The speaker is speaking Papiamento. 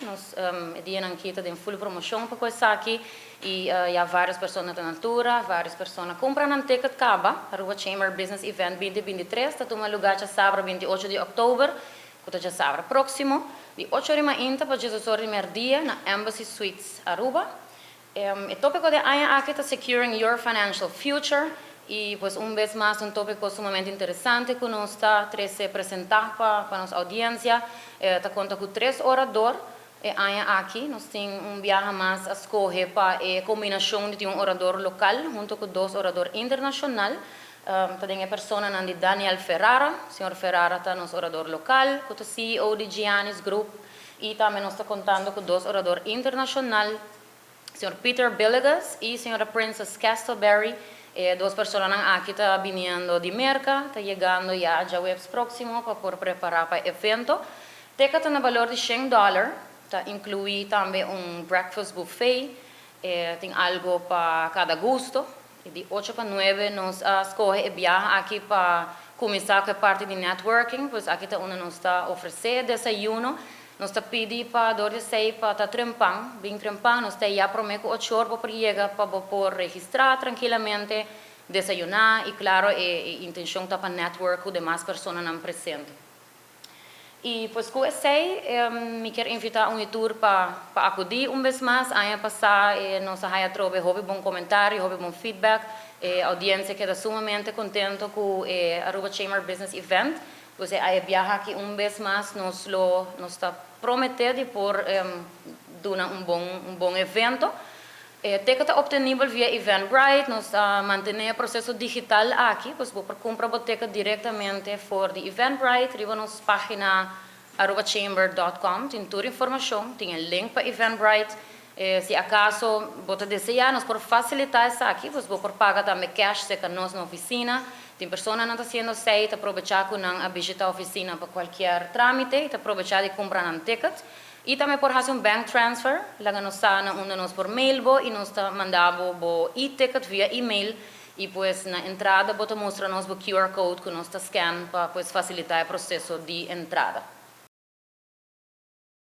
Nos e dianan aki ta den full promocion pa cu esaki y ya varios persona ta na altura, varios persona cumpra nan ticket caba. Aruba Chamber Business Event 2023 ta tuma lugar djasabra 28 di october, cu ta djasabra proximo, di 8 or di mainta pa 12 or di merdia na Embassy Suites Aruba. E topico di aña aki ta "Securing Your Financial Future" y pues un bes mas un topico sumamente interesante cu nos ta trece presenta pa nos audiencia. Ta conta cu tres orador e aña aki. Nos tin un biaha mas a scoge pa e combinacion di un orador local hunto cu dos orador internacional. Ta den e persona di Daniel Ferrara. Señor Ferrara ta nos orador local, cu ta CEO di Giannis Group, y tambe nos ta contando cu dos orador internacional, señor Peter Villegas y señora Princess Castleberry. Dos persona aki ta bini di Merca, ta yegando ya diahuebs proximo pa por prepara pa e evento. Ticket na balor di $100, ta inclui tambe un breakfast buffet, tin algo pa cada gusto. Y di 8 pa 9 nos a scoge e biaha aki pa cuminsa cu e parti di networking, pues aki ta unda nos ta ofrece desayuno. Nos ta pidi pa dor di esey pa ta trempan, bin trempan, nos ta ya prome cu 8 or pa yega pa por registra trankilamente, desayuna y claro, e intencion ta pa network cu demas personanan presente. Y pues cu esey, mi kier invita un tour pa acudi un bes mas. Aña pasa nos a haya trobe hopi bon comentario, hopi bon feedback. Audiencia a keda sumamente contento cu Aruba Chamber Business Event. Pues e biaha aki un bes mas nos ta promete di por duna un bon evento. Ticket ta obtenibel via Eventbrite, nos ta mantene e proceso digital aki, pues bo por cumpra e ticket directamente for di Eventbrite, riba nos pagina arubachamber.com, tin tur informacion, tin e link pa Eventbrite. Si acaso bo ta desea, nos por facilita esaki, pues bo por paga tambe cash serca nos na oficina. Tin personanan ta haciendo esey, ta aprovecha cu nan a bishita e oficina pa cualkier tramite, ta aprovecha di cumpra un ticket. Y tambe por haci un bank transfer, laga nos sa na unda nos por mail bo y nos ta manda bo e-ticket via e-mail y pues na entrada bo ta mustra nos e QR code cu nos ta scan pa pues facilita e proceso di entrada.